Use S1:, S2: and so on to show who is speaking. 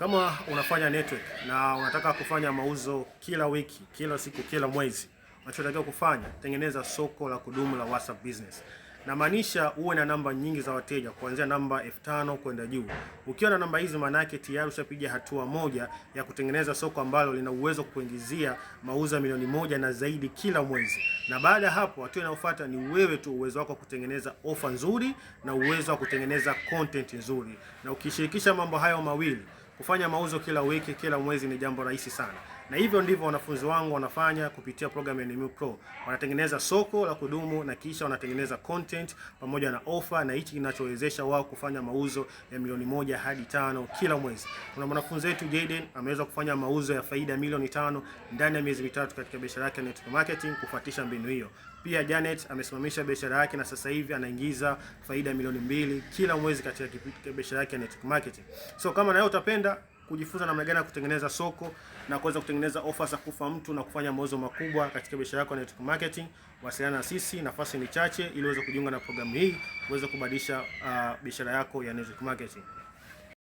S1: Kama unafanya network na unataka kufanya mauzo kila wiki, kila siku, kila mwezi, unachotakiwa kufanya, tengeneza soko la kudumu la WhatsApp Business. Namaanisha uwe na namba nyingi za wateja kuanzia namba 5,000 kwenda juu. Ukiwa na namba hizi, maana yake tayari ushapiga hatua moja ya kutengeneza soko ambalo lina uwezo kuingizia mauzo ya 1 milioni na zaidi kila mwezi. Na baada ya hapo, hatua inayofuata ni wewe tu uwezo wako wa kutengeneza ofa nzuri na uwezo wa kutengeneza content nzuri. Na ukishirikisha mambo hayo mawili, kufanya mauzo kila wiki, kila mwezi ni jambo rahisi sana. Na hivyo ndivyo wanafunzi wangu wanafanya kupitia program ya NMU Pro. Wanatengeneza soko la kudumu na kisha wanatengeneza content pamoja na ofa, na hichi kinachowezesha wao kufanya mauzo ya 1 milioni hadi 5 kila mwezi. Kuna mwanafunzi wetu Jaden ameweza kufanya mauzo ya faida milioni 5 ndani ya miezi 3 katika biashara yake ya network marketing kufuatisha mbinu hiyo. Pia Janet amesimamisha biashara yake na sasa hivi anaingiza faida milioni 2 kila mwezi katika biashara yake ya network marketing. So kama na wewe utapenda kujifunza namna gani ya kutengeneza soko na kuweza kutengeneza ofa za kufa mtu na kufanya mauzo makubwa katika biashara yako ya network marketing, wasiliana na sisi, nafasi ni chache, ili uweze kujiunga na programu hii uweze kubadilisha biashara yako ya network marketing.